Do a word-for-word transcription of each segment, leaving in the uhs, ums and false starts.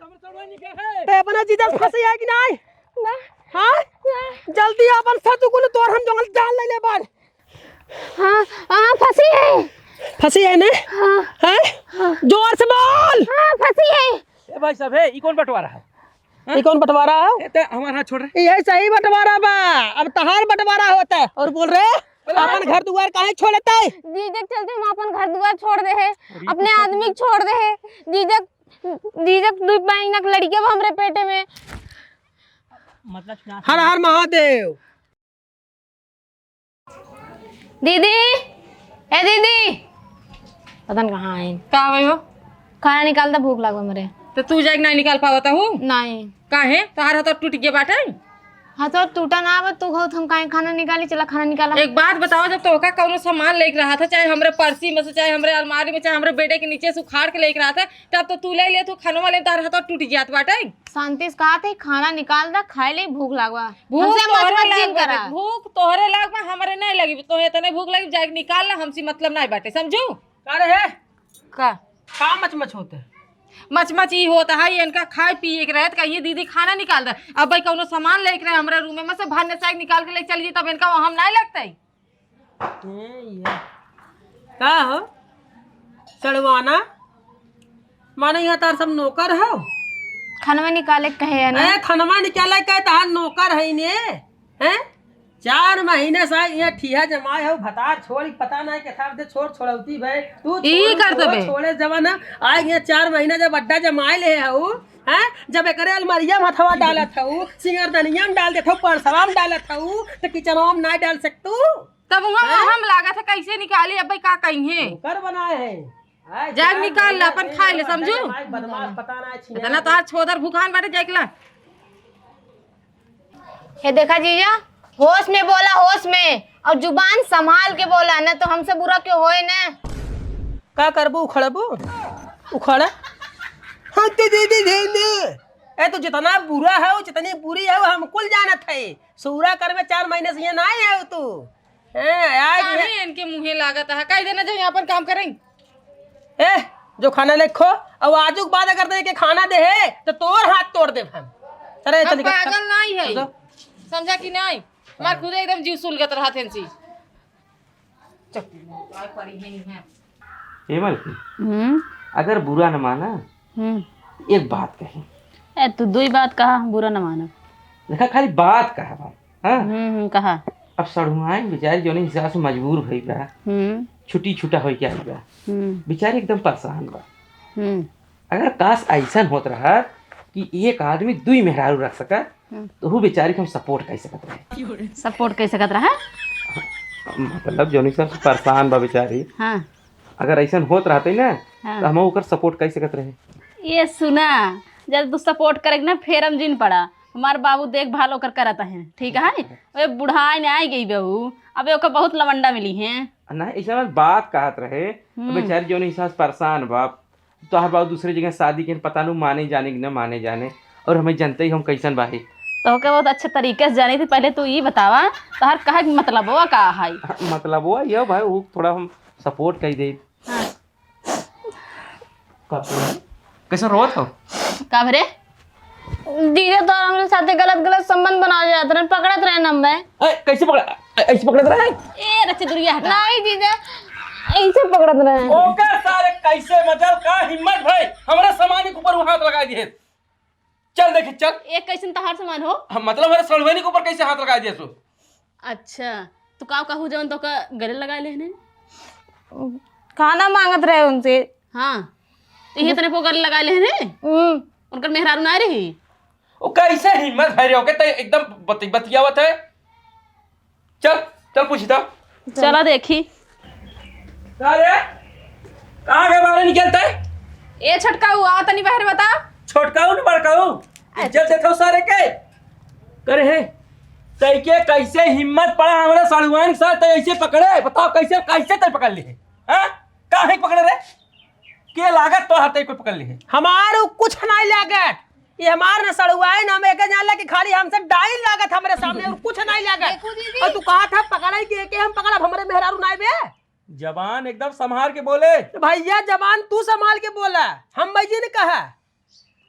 ते अपना जीजा से फंसी है कि नहीं? ना। हाँ? ना। जल्दी अपन सतु कुल तोर हम जंगल जान ले ले बार। हाँ, हाँ, फंसी है। फंसी है ने? हाँ। हैं? हाँ। जोर से बोल। हाँ, फंसी है। ए भाई साहब, हे, ई कौन बंटवारा है? हैं? ई कौन बंटवारा है? ए, ते हमार हाथ छोड़ रे। यही सही बंटवारा बा। अब तहार बंटवारा होता है। और बोल रे, अपन घर दुआर काहे छोड़ता है? जीजा के चलते हम अपन घर दुआर छोड़ दे है, अरे, अपने आदमी के छोड़ दे है। जीजा, जीजा के दो महीना के लड़के बा हमरे पेटे में। मतलब, हर हर महादेव। दीदी, ए दीदी, पता न कहाँ है। का होई हो? खाना निकाल दे, भूख लागल मरे। तो तू जाके नहीं निकाल पावत हूँ? नहीं। काहे? तोहार हाथ टूट गया बाटे? हाथ टूटा ना बा, तू कहत हम काहे खाना निकाली, चला खाना निकाला। एक बात बताओ, जब तोहका कौनो सामान लेके रहा था, चाहे हमरे पर्सी में से, चाहे हमरे अलमारी में, चाहे हमरे बेडे के नीचे से उखाड़ के लेके रहा था, तब तो तू ले ले, तू खानवा ले, तोहार हाथ टूट जात बाटे। शांति से कहा थे, खाना निकाल दा, खाए ले, भूख लागवा। भूख हमसे मत तोहरे मत लाग जिन बाटे, करा। भूख तोहरे लाग बा, हमरे नहीं लगी। तोहे इतने भूख लगी, जाके निकाल ला, हमसे मतलब नहीं बाटे, समझू? का रहे? का? का मचमच होत है? मचमच ई होत है, इनका खाए पिए के रहे, त कहिए, "दीदी, खाना निकाल दे।" अब भाई कौनो सामान लेके रहे हमरे रूम में से, भर ने साइड निकाल के ले चल गई, तब इनका हम नहीं लगते। ए, ये का हो? सड़वाना? माने यहाँ तार सब नौकर हो? खनवा निकाले के कहे है ना? ए, खनवा निकाले के तार नौकर है ने? हैं? चार महीने से यहाँ ठीहा जमाए हो, भतार छोड़ी, पता नहीं के था, दे छोड़ छोड़ौती भे। तू ई छोड़, कर छोड़, देबे। छोड़े जवाना, आए यहाँ चार महीने जब अड्डा जमाए ले हो, हैं? जब एकरे अलमारिया में हथवा डालत हो, सिंगरदनिया में डाल देत हो, परसवा में डालत हो, तो किचनवा में ना डाल सकतू? तब वहाँ हैं? हम लागत है, कैसे निकाली? अब भाई का कहीं है? नौकर बनाए हैं। आए, जाके चार निकाल ले, महीना अपन से खाए ले, बड़ा समझू? भाई बदमाश, पता ना है, छिया इतना है। तार छोदर भुखान बाटे, जाके ला। हे देखा जीजा, होश में बोला, होश में, और जुबान संभाल के बोला, न तो हमसे बुरा क्यों होए न। का करबू, उखड़बू? उखड़। हाँ, दे, दे, दे, दे, दे। ए, तू जितना बुरा है, जितनी बुरी है, हम कुल जानत है। सौरा करबे चार महीने से यहाँ ना आए हो तू। ए, आज काहे इनके मुँहे लागत है? कह देना जो यहाँ पर काम करें। ए, जो खाना ले खो, और आजू के बाद अगर देखे खाना दे है, तो तोर हाथ तोड़ देब हम। अरे, हम चल, निकल, पागल चल। नहीं है। चल। समझा कि नहीं? हमार खुदे एकदम जीव सुलगत रहत है इनसे। चल। ए मलकिन, हम्म। अगर बुरा न माना, हम्म। एक बात कही। ए, तू दुई बात कहा, हम बुरा न मानब। देखा, खाली बात कहा भाई, हाँ? हम्म, हम्म, कहा। अब सड़ुआइन बेचारी जौने हिसाब से मजबूर भई बा, हम्म। छुट्टी छुट्टा होई के आई बा, हम्म। बेचारी एकदम परेशान बा। हम्म। अगर काश ऐसन होत रहा कि एक आदमी दुई मेहरारू रख सका, हम्म। तो वो बेचारी के हम support कर सकत रहे। Support कर सकत रहा? मतलब, जौन हिसाब से परेशान बा बेचारी, हाँ। अगर ऐसन होत रहते ना, हाँ। तो हम ओकर support कर सकत रहे। ये सुना, जब तू support करे ना, फेर हम जिन पड़ा। हमार बाबू देखभाल ओकर करत हैं, ठीक है? वे बुढ़ाए ने आई गई बहू, अबे ओकर बहुत लवंडा मिली हैं। ना, ऐसा बात कहत रहे, हम्म। बेचारी जौन हिसाब से परेशान बा, तोहार बाबू दूसरे जगह शादी के पता नहीं माने जाने कि न माने जाने, और हमें जनते ही हम कैसन बाही। तो ओके बहुत अच्छे तरीके से जानी थी। पहले तू ई बतावा, तोहार कहे के मतलबवा का है? हाँ, मतलबवा ये भाई, वो थोड़ा हम support कर दे। हाँ। का पूरा? कैसे रोत हो? का भरे? जीजा तो हमरे साथे गलत गलत संबंध बनावे जात रहे, पकड़त रहे ना मैं। ए, कैसे पकड़ा? ए, ऐसे पकड़त रहे? ए, रच्चे दुरिया हटा। नहीं जीजा, ऐसे पकड़त रहे। ओके सारे, कैसे मजल का हिम्मत भाई, हमरे सामान के ऊपर हाथ लगा दिए। चल देखी, चल। ए, कैसन तहार सामान हो? हम, मतलब, हमरे सड़ुआइन के ऊपर कैसे हाथ लगा दिए सो? अच्छा, तो का कहू जौन तो का गले लगा ले ने? खाना मांगत रहे उनसे। हाँ, तो ये तने पोकर लगा ले रे। हम्म। उनकर मेहरारू ना रही। ओ, कैसे हिम्मत है रे, ओके, तो एकदम बति-, बतियावत है। चल, चल पूछी तो। चला देखी। का रे? कहाँ के बाहर निकलते? ए छोटकाऊ, आ तनी बाहर बता। छोटकाऊ न बड़काऊ? इज्जत देत हो सारे के? करे है? तई के कैसे हिम्मत पड़ा हमारे साढ़ुआन के साथ, तई ऐसे पकड़े? बताओ कैसे, कैसे तई पकड़ ली है? हाँ? काहे पकड़े रे? के लागत तो हाथे पे पकड़ ली है। हमार उ कुछ नहीं लागत। ये हमार न सड़ुआइन, हम एके जान ले कि खाली हमसे डाइन लागत हमरे सामने, और कुछ नहीं लागत। देखो दीदी। और तू कहा था पकड़ाई के, के हम पकड़ब, हमरे मेहरारू नाई बे। जबान एकदम संभाल के बोले। भैया जबान तू संभाल के बोला, हम भाई जी ने कहा।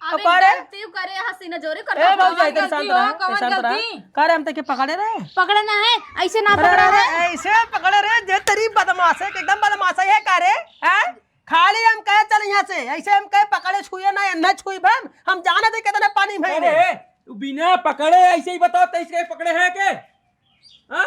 अब अब का रे? गलती करे, हंसी न जोरे कर ए, भौजाई, तनी शांत रहा, शांत रहा। का रे, हम तके पकड़े रहे? पकड़े ना है, ऐसे ना अरे, पकड़ा अरे, है। ऐसे पकड़े रहे, जे तेरी बदमाश है, एकदम बदमाश है का रे? हैं? खाली हम कहे चल यहाँ से, ऐसे हम कहे पकड़े छुए ना, एन्ना छुई भम, हम जाना दे कितना पानी में अरे, है। तू बिना पकड़े ऐसे ही बताओ, तैसे पकड़े हैं के? हाँ?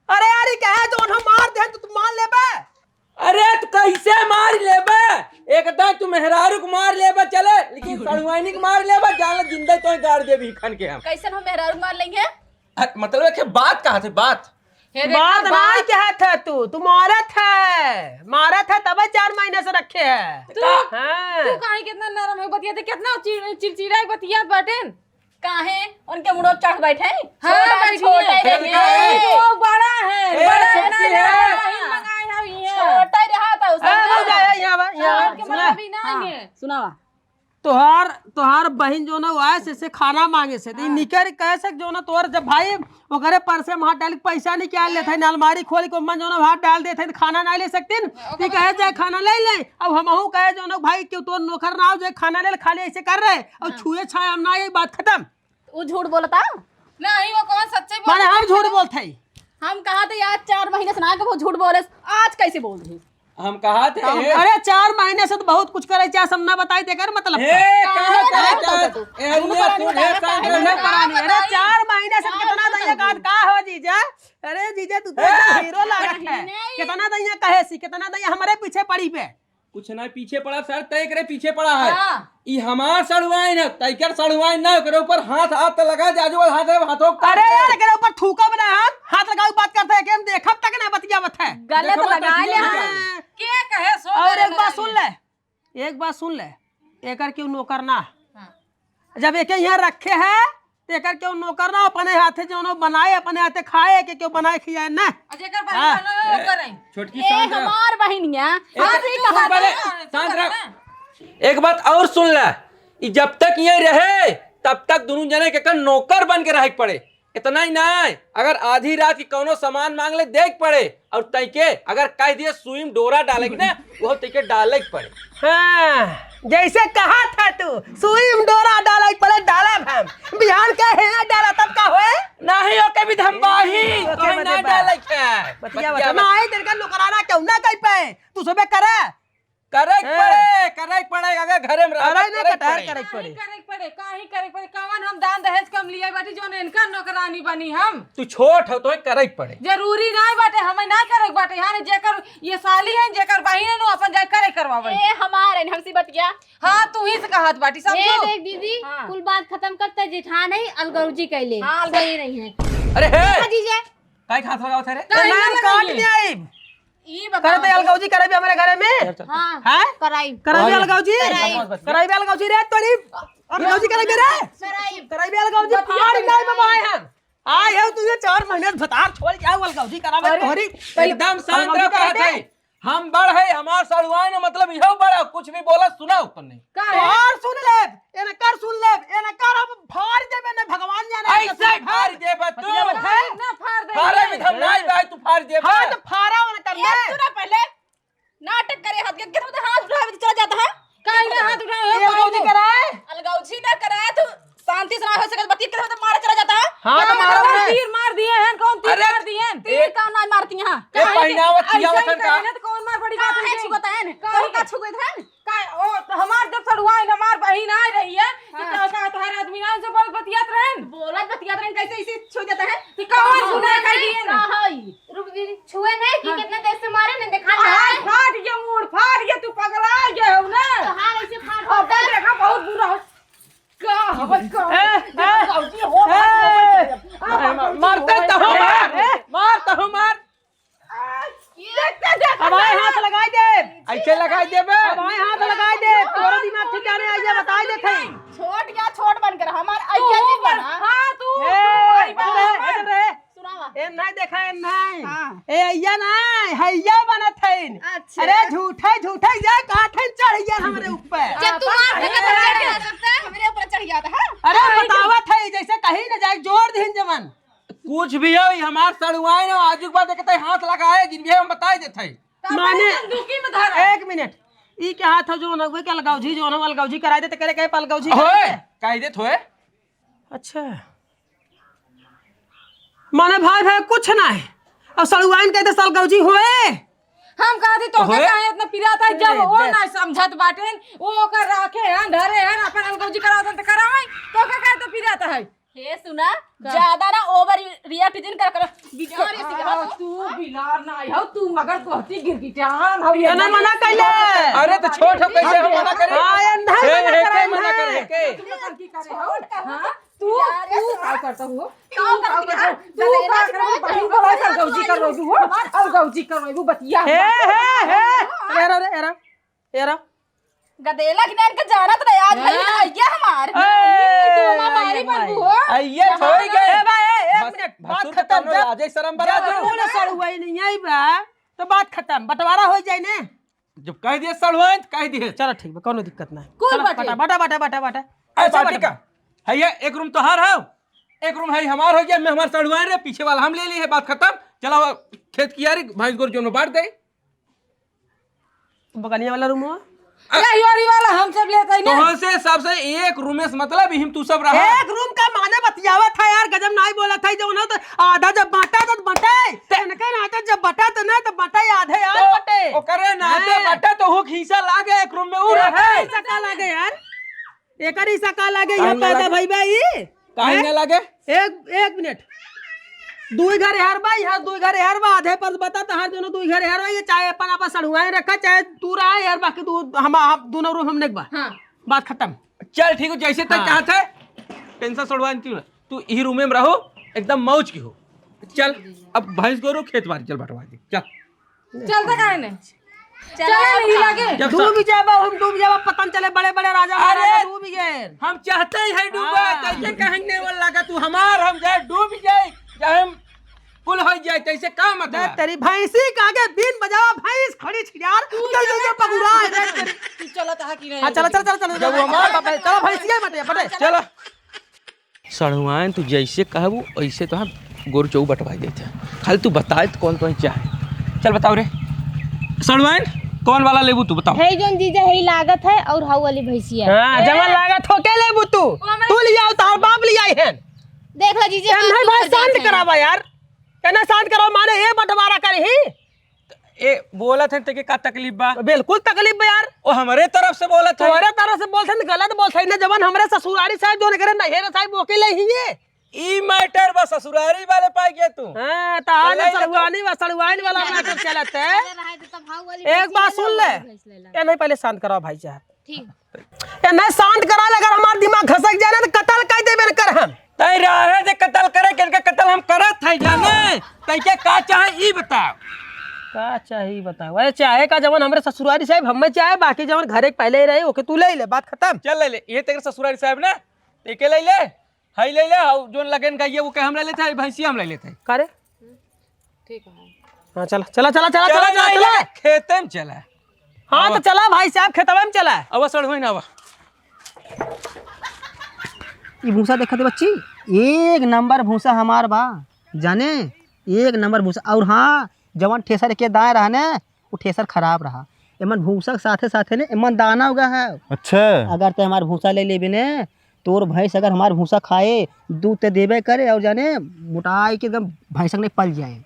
अरे यार, ये क्या है, जौन हम मार दे तो तू मान लेबे? अरे, तू कैसे मार लेबे? एक दाई तू मेहरारू को मार लेबे, चले, लेकिन सड़ुआइनी को मार लेबे, जान ले, जिंदा तोहे गाड़ देबी खन के हम। कैसन हम मेहरारू को मार लेंगे? अरे, मतलब, एक बात कहा थे, बात। हे, देखा, बात बात। नहीं कहा था तू, तू मारत है, मारत है, तबे चार महीने से रखे है। तू, हाँ। तू काहे कितना नरम है, बतिया थे, कितना चिड़-, चिड़चिड़ा है, बतिया बाटेन। काहे? उनके मुड़ो चढ़ बैठे? हाँ, छोट बा, बैठिए। छोट ही रहिए। ए, वो बड़ा है, ए, बड़ा है छोटकी ना, है। बड़ा है, मंगाए हम ये। छोट ही रहा था उसने। ए, भौजाई, यहाँ बा, यहाँ बा। उनके सुना। मतलब ही ना हाँ, है। सुनावा। तोहार, तोहार बहिन जो ना, वो आए से, से खाना मांगे से। तो हाँ। निकर कह सक जो ना, तोहर जब भाई ओकरे पर्स में हाथ डाल के पैसा निकाल लेत है, अलमारी खोल के ओमन जौन हाथ डाल देत है, तो खाना नहीं ले सकतीन। हाँ, कि कहे जाए खाना ले ले, अब हमहू कहे जौन भाई क्यों तोर नौकर ना हो जाए खाना ले ले, खाली ऐसे कर रहे और हाँ। छुए छाए हम ना, ये बात खत्म। वो झूठ बोलता? नहीं, वो कौन सच्चे बोल माने हम झूठ बोलत है? हम कहा थे आज चार महीने से ना कि वो झूठ बोले, आज कैसे बोल रही? हम कहा थे, हाँ, ए, अरे चार महीने से तो बहुत कुछ करे, चाहे सब ना बताई, तेकर मतलब ए, का? का, का, का, का, का, का, का, ए, का, अरे, का, सुन, ए, का, सुन, का, ए, का, का, का, का, अरे, का, चार महीने से का, कितना का, दैया का, का, का हो जीजा? अरे जीजा, तू तो ए, एकदम हीरो लागत है। नहीं। कितना दैया कहे सी, कितना दैया हमरे पीछे पड़ी बे। कुछ ना पीछे पड़ा सर, तय करे पीछे पड़ा है। हाँ। ई हमार सड़ुआइन है, तैकर सड़ुआइन ना, ओकरे ऊपर हाथ, हाथ लगा, जाजू हाथ है, हाथों का अरे यार, एकरे ऊपर थूकब ना हम, हाथ लगाऊ बात करते हैं कि हम देखब तक ना बतियावत है। गलत देखो, लगा ले बतिया हम। के कहे सो और गलत एक बात लगा सुन ले। ले, एक बात सुन ले, एकर क्यों नौकर ना? हाँ। जब एके यहाँ रखे है, तो एकर क्यों नौकर ना, अपने हाथे जौनो बनाए, अपने हाथे खाए, के क्यों बनाए खियाए ना? आ जेकर बहिन हाँ। बनो, ओकर है। छोटकी ए, शांत रह। हमार बहिनिया, एक, हाँ, ठीक तू कहा पहले था। शांत रह। एक बात और सुन ले, ई जब तक ये रहे, तब तक दोनों जने के कर नौकर बन के रहे के पड़े। इतना ही नहीं, अगर आधी रात की कौनो सामान मांग ले, दे के पड़े, और तैके अगर कह दिए सुई में डोरा डाले के ना, वो तैके डाले के पड़े। हाँ, जैसे कहा था तू, सुई में डोरा डाले के पड़े, डाला हम। बिहान के है ना डाला, तब का होए? नहीं, ओके भी धमबाही, ओके, तोहे ना बता। डाले के। बतिया, बतिया बता। बता। नहीं, तेरे का नौकराना क्यों ना कह पाए? तू सबे करे। करे के ए। पड़े, करे के पड़े, अगर घरे में रहबे करे के करे ना, कटार पड़े। करे के पड़े। काहे करे के पड़े, काहे करे के पड़े? कवन हम दान दहेज कम लिए बाटी, जौन इनका नौकरानी बनी हम? तू छोट हो, तोहे करे के पड़े। जरूरी नाहीं बाटे, हमें ना करे के बाटे। यहाँ जेकर ये साली है, जेकर बहिन है, नु अपन जाए करे करवावे। ए, हमार है, हमसे बतिया। हाँ, तू ही से कहत बाटी, ए, समझो। देख दीदी, हाँ। कुल बात खत्म करते, जेठान है, अलगौजी कैले। हाँ, अलगौ- सही नहीं है। अरे हे! देखा जीजा। काहे खात लगावत है रे? काहे नाम ना काट लगाइए? के आइब। ई बताओ करे तो तू। अलगौजी करे भी हमारे घरे में? हाँ, हैं? कराई। कराई भी अरे। अलगौजी? कराई। कराई भी अलगौजी रे तोरी। अलगौजी करे भी रे? कराई। कराई भी अलगौजी बतिया फाड़ तो नहीं कराई। बबाए हम। आए हो तू ये चार महीने से भतार छोड़ के आओ अलगौजी करावे अरे, तोरी। पहले एकदम शांत अलगौजी रह करा बात दे। है। हम बड़ है, हमार सड़ुआइन मतलब इहो बड़ है, कुछ भी बोला सुनाओ तन्ने। का है? तोहार सुन ले, एनकर सुन ले, एनकर हम फाड़ देबे ने भगवान जाने ऐसे कैसे फाड़ देबे तू। बतिया बता। ना फाड़ दे। फाड़े में हम नहीं भाई, तू फाड़ देबे। हाँ, तो फाड़ा उनकर ये ले। सुना पहले, नाटक करे हाथ के, कितना हाथ उठावे तो चला जाता है। काहे ना हाथ उठावे हो, ये काहे अलगौजी ना? कराए? अलगौजी ना कराए, तू शांति से ना हो सकत, बतिया कितना तो मारे चला जाता है। हाँ, तो मारो ना। तीर मार दिए हैं, कौन तीर अरे, मार दिए हैं? तीर ए, कौन मार मारती हैं? ए, काहे पहनावा ऐसे किया ही वतन का। करे ना तो कौन मार बड़ी बात है, है? छुपता है ना? काहे कौन का का? छुपे थे? का, ओ, तो हमार जब सड़ुआ है, हमार बहिन आ रही है, तो हाँ। का, का, तोहर आदमी ना उनसे बोल बतियात रहन? बोलत बतियात रहन, कैसे इसे छू देता है? तो कौन हाँ, सुना है, कह दिए ना? हाँ, हाँ, रुक दीदी, छुए नहीं कि हाँ। कितना देर से मारे ना, देखा ना हाथ है? फाट गया, मूड़ फाट गया, तू पगला गया हो ना? तो हाथ ऐसे फाट अब होता है। देखा, बहुत बुरा हो। का हवे, का ए, हवे? ए, बाबूजी, हो, ए, बाबूजी, ए, अब मरते तो हम मार, ए, मार तो हम मार। देखते, देखते, अब आए हाथ लगाई दे। ऐसे लगाई देबे। अब आए हाथ लगाई दे। तोरा दिमाग ठिकाने आई है, बताई देत हई। छोट या छोट बनकर हमार तू अइया जी ऊपर, बना। हाँ, तू ए, ऊपर, इधर रहे, ऊपर। इधर रहे। सुनावा। ए, नहीं देखा, ए, नहीं। हाँ। ए, अइया नहीं, हैया बनत हईन। अच्छा। अरे, झूठे, झूठे, ये कहत हईन, चढ़ गया हमरे ऊपर। जब तू मार सके तो चढ़ सकता है, हमरे ऊपर चढ़ गया था, हाँ? अरे, हाँ, बतावत है, जैसे कहीं न जाए, जोर दीन जवन। कुछ भी हो, ई हमार सड़ुआइन हो, आजू के बाद देखते हाथ लगाए, जिन भी हम बताए देते हैं। तो माने, अपने बंदूकी में धरा। एक मिनट, ई क्या हाथ है जो ना हुए, क्या अलगौजी, जो ना अलगौजी कराई दे, तो करे कहे पर अलगौजी होए, कराई दे। कह दे थोए। अच्छा। माने भाई, भाई कुछ ना है। अब सड़ुआइन कह दे सलगौजी होए। हम कहा थी, तोके होए? काहे इतना पिरात है, जब ए, वो दे। ना समझत बाटेन, वो ओकर राखे हैं, धरे हैं, अपन अलगौजी करावत हैं, तो करावे, तोके काहे तो पिरात है। हे सुना, का? ज्यादा ना over react जिन कर करो। बिलार ऐसी आ, हो। तू बिलार ना आई हो, तू मगर कहती गिरगिटान हो, ये ना मना कैले। अरे तो छोट हो, कैसे हम मना करें? हाँ, ये नहीं हे, मना हे, करें, के मना नहीं। करे, के? तू मगर की करे हो? हाँ? तू, यार, तू ये का करता हो? तू का करता हो? तू का करता हो? बहिन बोला, अलगौजी कर लो तू, हो? अलगौजी कर लो, बतिया हे, हे, हे। एरा रे, एरा। एरा। गदेला के नाम के जानत रहे, आज भाई हाँ। आइया हमार। ए, तू हमार मारी बनबू हो। आइया, छोड़ गए। ए भाई, ए, एक भस-, मिनट, बात भसुर के खत्म। तोनो जब, लाजे शरम बना जब दो। तू ना सड़ुआई नहीं आई बा, तो बात खत्म, बंटवारा हो जाए ने। जब कह दिए सड़ुआइन, तो कह दिए। चलो ठीक बा, कौनो दिक्कत ना है। कुल चलो, बाटे। बटा, बटा, बटा, बटा, बटा। ए, अच्छा, बाटी बटा। का? है ये, एक रूम तोहार है, एक रूम है हमार हो गया, मैं हमार सड़ुआइन रहे, पीछे वाला हम ले लिए, बात खत्म। चलो, अब खेत की यारी, भैंस गोर जोनो बांट दे। बगलिया वाला रूम हुआ? आ, या योरी वाला हम सब लेते हैं ना। तोहन से सबसे एक रूम में से मतलब ही हम तू सब रहा। एक रूम का माने बतियावा था यार, गजब नाई बोला था, जो ना तो आधा जब बांटा तो बटे, ते इनके नाते जब बटा तो ना तो बटे आधे यार तो बटे। ओकरे नाते हैं। बटे तो हु खीसा लागे एक रूम में उ रहे। एकर हिस्सा का लागे यार? एकर हिस्सा का लागे? काहे यहाँ ना पैदा लागे? भई बा ई? काहे हैं? ना लागे? एक, एक मिनट। दुई घर यार बा, यहाँ दुई घर यार बा, आधे पर बता, तहार दोनों दुई घर यार बा, ये चाहे अपन आपस सड़ुआए रखा, चाहे तू रहा यार, बाकी तू हम, हम दोनों रूम हमने के बा। हाँ। बात खत्म। चल ठीक हो, जैसे तय हाँ। कहा था, टेंशन सड़ुआए तू ना, तू यही रूम में रहो, एकदम मौज की हो। चल, अब भैंस गोरू खेत बारी चल बंटवा दे, चल। चलता काहे नहीं? चला चला नहीं लगे। जब डूब जाबा, हम डूब जाबा, पता न चले, बड़े बड़े राजा अरे, महाराजा डूब गए। हम चाहते ही है डूबा, हाँ। तैसे कहेंगे वो लगा तू हमार, हम जाए डूब जाए, चाहे हम कुल हो जाए, तैसे का मतलब ना है? तेरी भैंसी के आगे बीन बजावा, भैंस खड़ी छिड़ियार, तू चल, चल, चल, चला पगुरा है, कहाँ? तेरी। तू चला तहा कि नहीं? हाँ, चला, चला, चला, चला, जब चला, हमार चला, चला, भैंसिया बटे, बटे। चला। सड़ुआइन, तू जैसे कहबू, वैसे तो हम गोरू चौ बंटवाई देते हैं। खाली तू बताए तो कौन कौन चाहे। चल बताओ रे। सड़ुआइन, कौन वाला लेबू तू, बताओ। है जौन जीजा है लागत है और हाउ वाली भैंसिया। हाँ, जवन लागत हो के लेबू तू। वो हमारे तू लियाओ, तोहर बाप लियाई है। देख लो जीजा, हम भाई, भाई शांत करावा यार। कहना शांत करावा, माने ये बंटवारा करी ही। ए, बोलत हैं, तेके का तकलीफ बा? बिल्कुल तकलीफ बा यार। ओ, हमरे तरफ से बोलत हैं। तोहरे तरफ से बोलत हैं, गलत बोलत हैं। ने जवन हमरे ससुरारी साहब, जवन एकरे नैहरे साहब, ओके ले ही ये। ई matter बा, ससुरारी वाले पाए गया तू। हाँ, तहार ले ले तू। सड़ुआनी बा, सड़ुआनी वाला matter चलत है। अरे रहे दे, तब हाउ वाली एक भैंस बात ले सुन लो, ले। वाली भैंस ले ला। ए, नहीं, पहले शांत कराओ भाई साहब। ठीक। ए, नहीं शांत करा ले, अगर हमार दिमाग घसक जाए ना, तो कत्ल कर देबे कर हम। तै रहे दे कत्ल करे, के इनका कत्ल हम करत है जाने। तै के का चाहे, ई बताओ। का चाहे, ई बताओ। अरे, चाहे का जवन हमरे ससुरारी साहब, हमें चाहे, बाकी जवन घरे के पहले ही रहे, ओके तू ले ले, बात खत्म। चल ले ले, ये तेरे ससुरारी साहब ना, एके ले ले, हई ले ले, हऊ जोन लगन का ये, वो के हम ले लेते हैं, भैंसिया हम ले लेते हैं। का रे? ठीक है। हाँ, चला, चला, चला, चला, चला, चला, चला, नहीं चला। ले, खेते में चला। हाँ, आवा। तो चला भाई साहब, खेतवा में चला। आवा, सड़ुआइन, आवा। ई भूसा देखत है बच्ची, एक नंबर भूसा हमार बा, जाने, एक नंबर भूसा। और हाँ, जवन ठेसर के दाएँ रहा ने, उ ठेसर खराब रहा। एमन भूसा के साथे साथे ने एमन दाना उगा है। अच्छा। अगर ते हमार भूसा ले लेबे ने, तोर भैंस अगर हमार भूसा खाए, दूध ते देबे करे और जाने मोटाई के एकदम भैंसक नहीं पल जाए,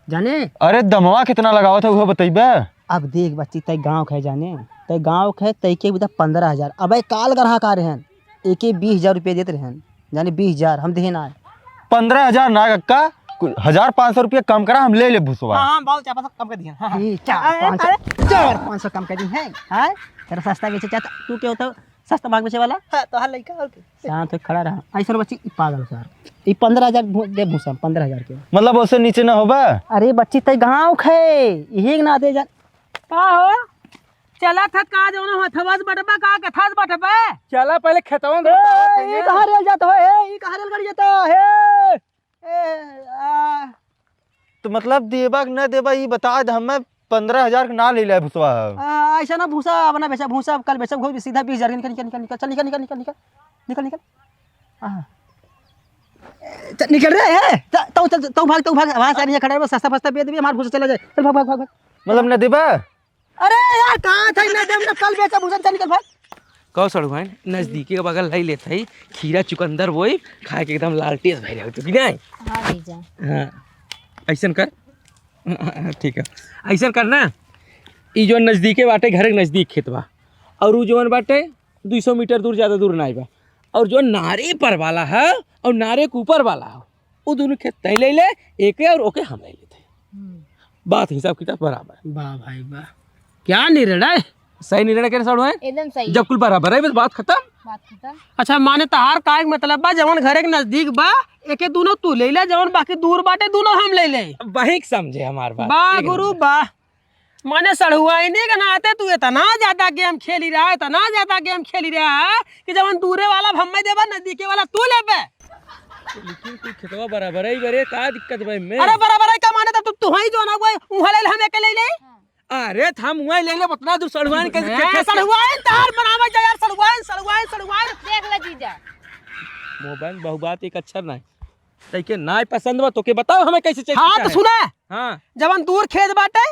जाने। अरे दमवा कितना लगावत है, उहो बतइबे? अब देख बच्ची, तै गाँव के है जाने, तै गाँव के है, तै के भी पन्द्रह हजार। अबे काल ग्राहक आ रहे हैं, एके बीस हजार रुपये देत रहन, जाने बीस हजार हम देहे ना आए। पन्द्रह हजार ना कक्का, कुछ हजार पाँच सौ रुपया कम करा, हम ले ले भूसवा। हाँ, हाँ, बहुत चार पाँच सौ कम कर दिए। हाँ, हाँ। ये चार अरे, पाँच सौ, अरे। चार पाँच सौ कम कर दी है, हाँ? तेरा सस्ता बेचे चाहता, तू क्या होता है? सस्ता मांग बेचे वाला? हाँ, तो हल लइका और के। शांत हो, खड़ा रहा। ऐसा बच्ची, ई पागल सार। ई पन्द्रह हजार भू-, दे भूसा, पन्द्रह हजार के। मतलब, उससे नीचे ना होबा? अरे बच्ची, तै गाँव खे, यही ना दे जा। का हो? चला था का जौन हथवा से बटबा का कथा से बटबा? चला पहले खेतवा में ए, बतावा ई कहाँ रेल जाता हो? ए, ई कहाँ रेलगाड़ी जाता? हे! ए, आ। तो मतलब देबा कि न देबा ई बता दे, हमें पन्द्रह हजार के ना ले ले भूसवा। आ, ऐसा ना भूसा, अपना बेचा भूसा, कल बेचा, घूम सीधा बीस हजार के निकल, निकल, निकल, निकल, चल, निकल, निकल, निकल, निकल, निकल, निकल। हाँ। ए, चल, निकल रे, ए, त-, तू, चल, तू भाग, तू भाग, वहाँ से आदमी खड़ा है, सस्ता फस्ता बेच देबे, हमार भूसा चला जाए। चल, भाग, भाग, भाग, भाग। मतलब न देबा? अरे यार, कहाँ था इतना टाइम, जब कल बेचा भूषण, चल निकल भाग। कहो सड़ुआइन, नजदीकी के बगल लई लेत हई, खीरा चुकंदर बोई, खाए के एकदम लालटेस भई रहे तू कि नहीं? हाँ जीजा। हाँ, ऐसन कर। ठीक है, ऐसन कर ना, ई जो नजदीके बाटे, घर के नजदीक खेत बा, और उ जवन बाटे दुई सौ मीटर दूर, ज्यादा दूर नाई बा, और जो नारे पर वाला है और नारे के ऊपर वाला है, उ दोनों खेत तय ले ले, एके और ओके हम ले लेते। हम्म। बात हिसाब किताब बराबर। वाह भाई वाह, क्या निर्णय। सही निर्णय करे सड़ुआइन। एकदम सही। जब कुल बराबर है, बस बात खत्म। बात खत्म। अच्छा, माने तहार काहे के मतलब बा, जवन घरे के नजदीक बा, एके दोनों तू ले ले, जवन बाकी दूर बाटे, दोनों हम ले ले। वही के समझे हमार बात। वाह एक गुरु, नंबर। वाह। माने सड़ुआइनी के नाते तू इतना ज्यादा गेम खेली रहा, इतना ज्यादा गेम खेली रहा कि जवन दूरे वाला हम्मे देबा, नजदीके वाला तू लेबे। लेकिन तू खेतवा बराबर ही बरे, का दिक्कत बा इनमें? अरे बराबर ही का माने, तो तू, तू ही जो ना हुआ, उहाँ ले ले, हम एके ले ले। अरे, त हम उहाँ ले ले, उतना दूर सड़ुआइन कैसे ए, खेत, खेत, सड़ुआइन तार बनावे जा यार, सड़ुआइन, सड़ुआइन, सड़ुआइन। देख ले जीजा। मोबाइल बहु बात एक अच्छा ना है। तैके नाय पसंद बा, तोके बताओ हमें कैसे चाहिए, हाँ, तो है। सुना। हाँ। जवन दूर खेत बाटे,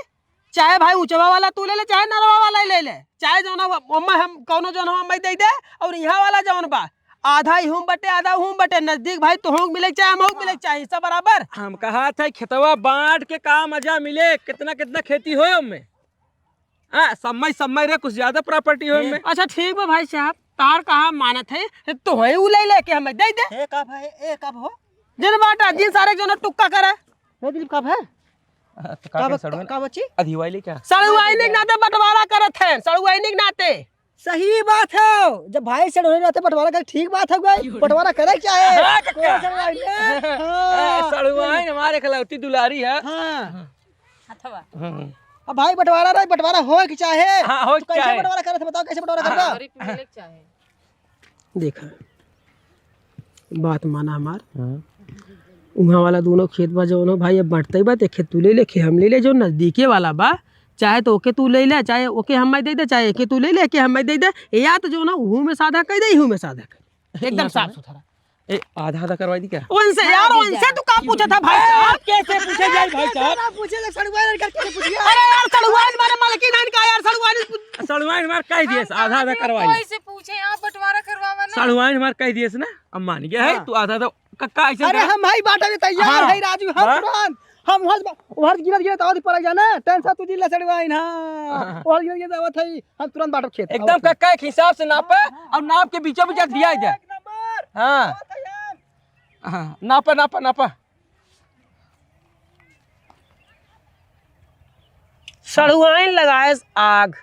चाहे भाई ऊंचवा वाला तू ले ले, चाहे नरवा वाला ले ले, चाहे जौन हम्मे हम कौनो जौन हम्मे दे दे, और यहाँ वाला जौन बा, आधा ही हूँ बटे, आधा हूँ बटे, नजदीक भाई तो हूँ मिले चाहे हम मिले चाहे, सब बराबर। हम कहा था खेतवा बांट के का मजा मिले, कितना कितना खेती होय ओमे। हाँ, समय समय रे कुछ ज्यादा प्रॉपर्टी होय ओमे। अच्छा ठीक बा भाई साहब, तार कहा मानत है, तो है उ ले ले के हमें दे दे। ए का भाई, ए का हो? जिन बाटा, जिन सारे जौन टुक्का करे। ए दिलीप का भाई? हाँ, तो का का के बच-, सड़ुआइन का बची? अधिवाइले क्या? सड़ुआइने के नाते बंटवारा करत हैं, सड़ुआइने के नाते। सही बात है, जब भाई सड़ुआइन रहते बंटवारा कर, ठीक बात है भाई, बंटवारा करे क्या है? हाँ, काका। कौन सड़ुआइन है? हाँ। हाँ, सड़ुआइन हमारे इकलौती दुलारी है। हाँ। हथवा। हाँ। अब भाई बंटवारा रहे, बंटवारा होए के चाहे। हाँ, होए तो के कैसे चाहे। बंटवारा करत है, बताओ कैसे बंटवारा हाँ। करबा? गरीब मिले के चाहे। देखा, बात माना हमार। हाँ। उहाँ वाला दोनों खेत बा जौन हो भाई, अब बांटते ही बा, एक खेत तू ले ले, एक खेत हम ले ले, जो नजदीके वाला बा, चाहे तो ओके तू ले ले, चाहे ओके हम्मे दे दे, चाहे एके तू ले ले, एके हम्मे दे दे, या तो जौन हो, उहू में साधा कर दे, इहू में साधा कर दे। एकदम साफ सुथरा। ए, आधा आधा करवाई दी क्या? उनसे यार, उनसे तू का पूछा था भाई साहब? कैसे पूछे जाए भाई साहब? ना पूछे, तो सड़ुआइन करके पूछिए। अरे यार, सड़ुआइन मारे मालकिन है इनका यार, सड़ुआइन। सड़ुआइन मार कह दिए, आधा आधा करवाई। कैसे पूछे, आप बंटवारा करवावा ना। सड़ुआइन मार कह दिए ना, अब मान गया है, हाँ। तू आधा आधा क-, का ऐसे अरे करा? हम भाई बांटा भी तैयार हाँ। है राजू, हम हाँ। तुरंत, हम वहाँ से, वहाँ से गिरत गिरत आवत पड़ जाना, टेंशन तू जिला सड़ुआइन, हाँ। हाँ। वहाँ गिरत गिरत आवत है, हम तुरंत बांटब खेत, एकदम आवत है। कक्का एक हिसाब से नापे हाँ, हाँ। और नाप के बीचों बीच दिया जाए। एक नंबर। हाँ। आवत है हम। हाँ, नापा, नापा, नापा। सड़ुआइन लगाए आग।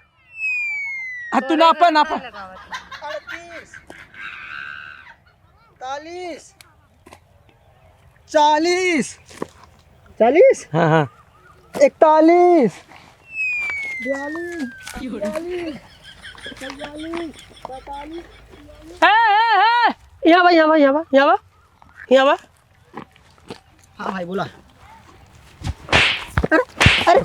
हाँ, तू नापा, नापा। अड़तीस, इकतालीस, चालीस। चालीस? हाँ, हाँ। इकतालीस, बयालीस, तियालीस, चौवालीस, पैंतालीस। ए, ए, ए, यहाँ बा, यहाँ बा, यहाँ बा, यहाँ बा, यहाँ बा। हाँ भाई, बोला। अरे, अरे,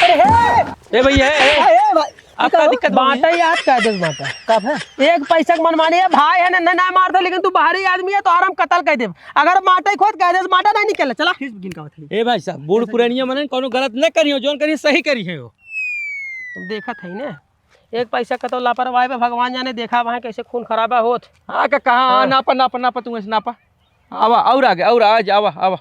अरे, हे! ए भैया, ए, ए! अरे, हे भाई, आपका दिक्कत बा? बांटा यार, कह दे बांटा। कब है? एक पैसा के मनमानी है, भाई है ना, ना, ना मार दे, लेकिन तू बाहरी आदमी है, तो आराम कत्ल कह दे। अगर माटा ही खोद कह दे, माटा नहीं निकले, चला। किस गिन का बता? ए भाई साहब, बूढ़ पुरानिया मनन कौनो गलत न करियो, जौन करियो सही करियो। तुम देखत है ना, एक पैसा का तो लापरवाही बा, भगवान जाने देखा वहाँ कैसे खून खराबा होत। हाँ का, कहाँ? हाँ। नापा, नापा, नापा, तू ऐसे नापा। आवा, और आगे, और आज, आवा, आवा।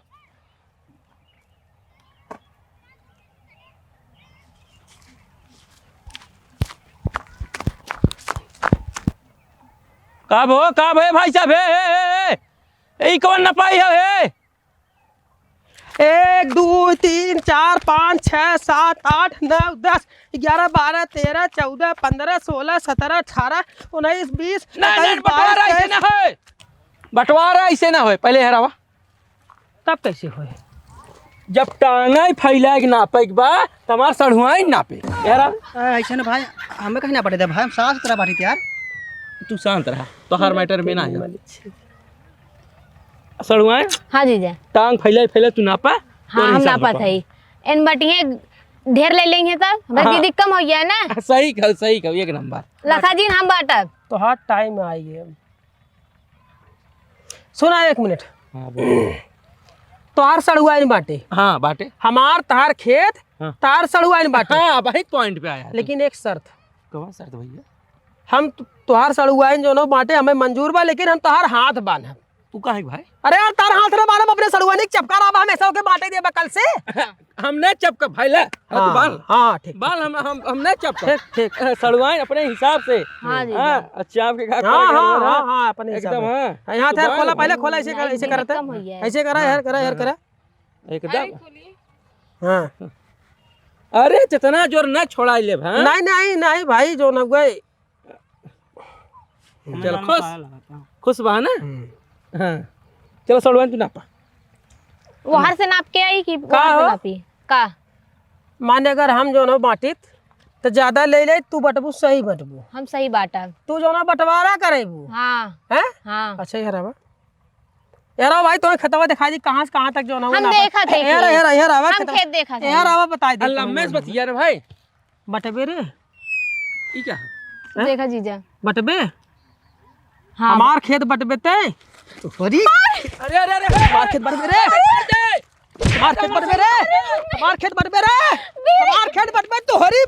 का भो, का भो, भाई साहब, हे, हे, हे, हे। ए, ई कौन नपाई है, हे? एक, दो, तीन, चार, पाँच, छः, सात, आठ, नौ, दस, ग्यारह, बारह, तेरह, चौदह, पन्द्रह, सोलह, सत्रह, अठारह, उन्नीस, बीस, ना, ना, इक्कीस, बटवारा बाईस, ऐसे तेईस। ना होए। बटवारा ऐसे ना होए। पहले हेरावा। तब कैसे होए? जब टांगा ही फैला के नापे के बा, त हमार सड़ुआइन नापे। हेरा? आ, ऐसे ना भाई, हमें कहीं ना पड़े दे भाई, हम साफ सुथरा बाटी यार। तू शांत रहा, तोहार मैटर में ना है। सड़ुआइन? हाँ जीजा। टांग फैला फैला तू नापा, हाँ, तोरे हम हिसाब नापा से। थई। इन बटिए ढेर ले लेंगे तब, हमरा हाँ। दीदी कम हो गया ना। सही कहो, सही कहो, एक नंबर। लखा जी, हम बाटब। तो हाँ, टाइम आ गया। सुना एक मिनट। हाँ, बोल। तोहार सड़ुआइन बाटे। हाँ, बाटे। हमार तहार खेत, हाँ। तहार सड़ुआइन बाटे। हाँ, वही point पे आया तू। लेकिन एक शर्त। कौन शर्त भैया? हम तु-, तोहार सड़ुआइन जौनो बाटे, हमें मंजूर बा, लेकिन हम तोहार हाथ बान्हब। तू काहे भाई? अरे यार, तार हाथ ना बान्हब, अपने सड़ुआइन के चपका रहा बा, हमेशा ओके बांटे देबा कल से। हम नहीं चपका भाई, ले। अरे तू हाँ, बाल। हाँ, ठीक, बाल ठीक, हम, ठीक। हम, हम नहीं चपका। ठीक, ठीक। सड़ुआइन अपने हिसाब से। हाँ, जी, हाँ, जी। अच्छा, आपके घर हाँ, पर हाँ, घर हाँ, हाँ, अपने हिसाब एकदम, से। हाँ। हाँ, यहाँ तू थे, बाल खोला, पहले खोला, ऐसे कर, नहीं, ऐसे नहीं, करते। कम हो गया है। ऐसे करा, हाँ, हेर करा, हेर करा। एकदम। अरे, खोली। हाँ। अरे, जितना जोर ना छोड़ाई ले, हाँ? नहीं, नहीं, नहीं भाई, जो न गए। चलो, खुश? खुश बा ना? हम्म। हाँ। चलो, सड़ुआइन तू नापा। वहार से नाप के आई कि का वहार से हो? नापी? का? माने अगर हम जो न बांटित, तो ज्यादा ले ले, तू बटबू, सही बटबू। हम सही बांटब। तू जो न बंटवारा करेबू। हाँ। हैं? हाँ। अच्छा, ये रहा। यार, आओ भाई, तुम्हें खेतवा दिखा दी, कहाँ से कहाँ तक जो ना हम हुआ। देखा थे यार, खेत। यार, यार, आवा हम खेतवा। खेत देखा थे। यार, आवा, बताई दे अल्लाह, तुम्हें मैं जो बतिया रे भाई। बटबे रे। ई क्या है? हैं? देखा जीजा। बटबे? हाँ। हमार खेत बटबे ते? तोहरी। अरे, अरे, अरे, हमार खेत बटबे रे। अरे, अरे। हमार खेत बटबे रे, हमार खेत बटबे रे, हमार खेत बटबे तोहरी,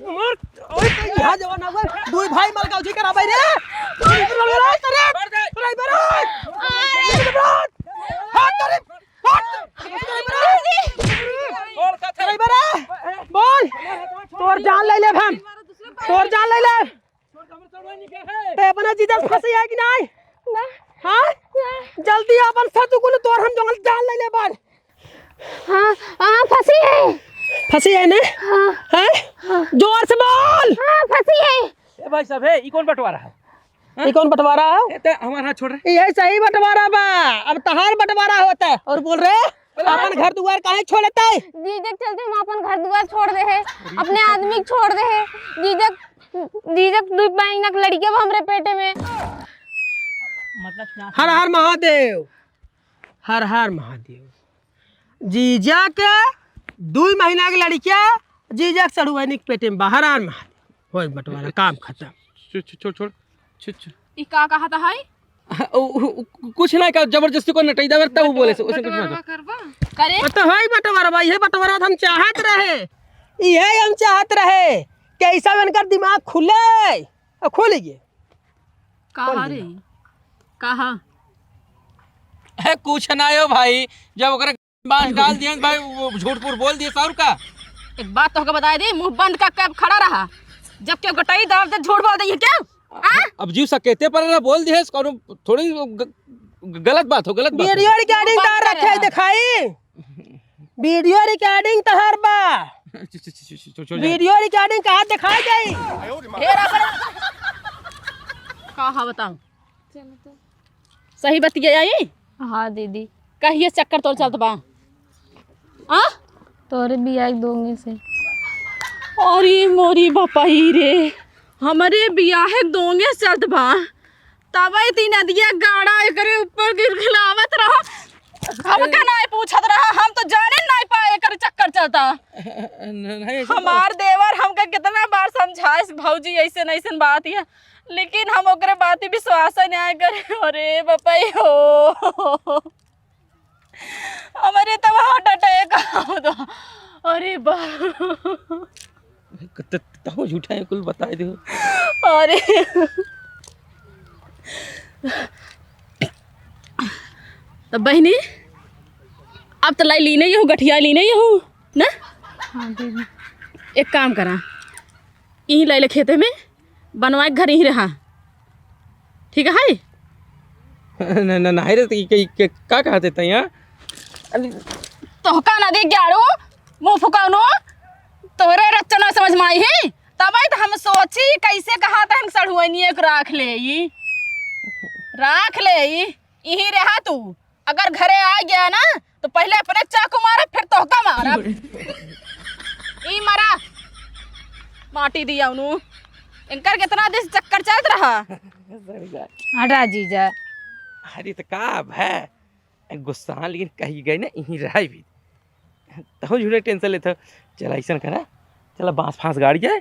हमार, ओए, तो यहाँ जवान आवे, दुई भाई मर गए, उसी करा भाई रे। अरे, अरे, अरे, अरे, अरे, अरे, हाथ अरे, हाथ, अरे, अरे, बोल, तोर जान ले ले हम, तोर जान ले ले। ते अपना जीजा से फंसी है कि नहीं? ना। हाँ? ना। जल्दी अपन सतु कुल तोर हम जंगल जान ले ले बार। हाँ, हाँ, फंसी है। फंसी है ने? हाँ। हैं? हाँ। जोर से बोल। हाँ, फंसी है। ए भाई साहब, हे, ई कौन बंटवारा है? हैं? ई कौन बंटवारा है? ए, ते हमार हाथ छोड़ रे। यही सही बंटवारा बा। अब तहार बंटवारा होता है। और बोल रे, अपन घर दुआर काहे छोड़ता है? जीजा के चलते हम अपन घर दुआर छोड़ दे है, अपने आदमी के छोड़ दे है। जीजा, जीजा के दुई महीना के लड़िका बा हमरे पेटे में। मतलब क्या? हर हर महादेव, हर हर महादेव। जीजा के दुई महीना के लड़िका, जीजा के सड़ुआइनी के पेटे में बा। हर हर महादेव। होई बंटवारा, काम खत्म। छो-, छो-, छोड़, छोड़। छो-, छो-, ई का कहत है? ओ, ओ, ओ, कुछ ना, का जबरदस्ती को नटई देवर, तब वो बोले से, उसे कुछ ना। बंटवारा करबा? करे? ओ, तो होई बंटवारा बा, ये बंटवारा तो हम चाहत रहे, ये हम चाहत रहे कि ऐसा इनकर दिमाग खुले, और खुल गए। कहा रे? कहा? ए, कुछ ना हो भाई, जब ओकरे बांस डाल दिए भाई, वो झूठ फूट बोल दिए, और का? एक बात तोहके बताई दी, मुंह बंद कर के खड़ा रहा। जब केहू गटई दर्द झूठ बोल दे, ये क्या? हाँ? अब जीव सकेते पर ना बोल दिए, कौनो थोड़ी ग-, ग-, गलत बात हो, गलत बात हो। Video recording तहार रखे, दिखाई। Video recording तहार बा। छ-, छ-, छ-, छ-, छ-, छोड़ जा। Video recording कहाँ दिखाई जाई? हे रावण। का हा बताऊं? सही बतिया आई? हाँ दीदी। कहिए चक्कर तोर चलत बा? आ? तोरे बियाह के दोंगे से। अरे मोरी बपई रे, हमरे बियाह के दोंगे से चलत बा। तबे तीन नदिया गाड़ा एकरे ऊपर गिलगिलावत रहा। हमका नाहीं पूछत रहा, हम तो जाने नाहीं पाए एकर चक्कर चलता। न-, नहीं, ऐसे तो हमार देवर हमका कितना बार समझाइस, "भौजी, ऐसे नहीं, ऐसन बात है।" लेकिन हम ओकरे बात ही विश्वास नहीं करे। अरे बपई हो, हमरे तब heart attack आवत। अरे बा। त-, त-, तहो झूठा है, कुल बताई दे। अरे। तब बहिनी, अब तो लाई लीने ही हो, गठिया लीने ही हो, ना? हाँ, दीदी। एक काम करा, यहीं लाई ले खेते में, बनवाए के घर यहीं रहा, ठीक है? न, न, नहीं रे, तो के, के, का कहते थे यहाँ? अरे, तोहका ना दे ग्यारो, मुंह फुकानो, तोहरे रच्चा ना समझ में आई ही, तबे तो हम सोची कैसे कहा था हम सड़ुआइनिए के राख ले ई, राख ले ई, यहीं रहा तू। अगर घरे आ गया ना, तो पहले अपने चाकू मारा, फिर तोहका मारा। ई मारा, माटी दिया उन्हों। इनकर कितना दिन से चक्कर चलत रहा। हटा जीजा। अरे तो का अब है? गुस्सा, लेकिन कही गई ना, यहीं रह भी। तहु झूठे tension लेत हो। चला, ऐसन करा, चला, बांस फांस गाड़ के,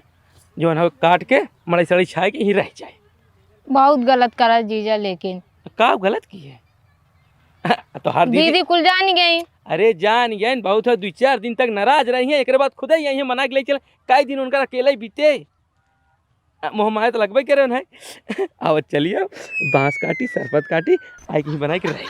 जौन हो, काट के, मड़ई सड़ई छाए के, यहीं रह जाए। बहुत गलत करा जीजा, लेकिन। का गलत की है? तोहार दीदी दीदी कुल जान गई। अरे जान गइन, बहुत है, दुइ चार दिन तक नाराज रही हैं, एकरे बाद खुदे यहीं मना के ले चल। कई दिन उनका अकेले ही बीते। आ, मोह माया तो लगबे करे उन्हें। आवत चलिए, बांस काटी, शरबत काटी, आई कहीं बनाई के रही।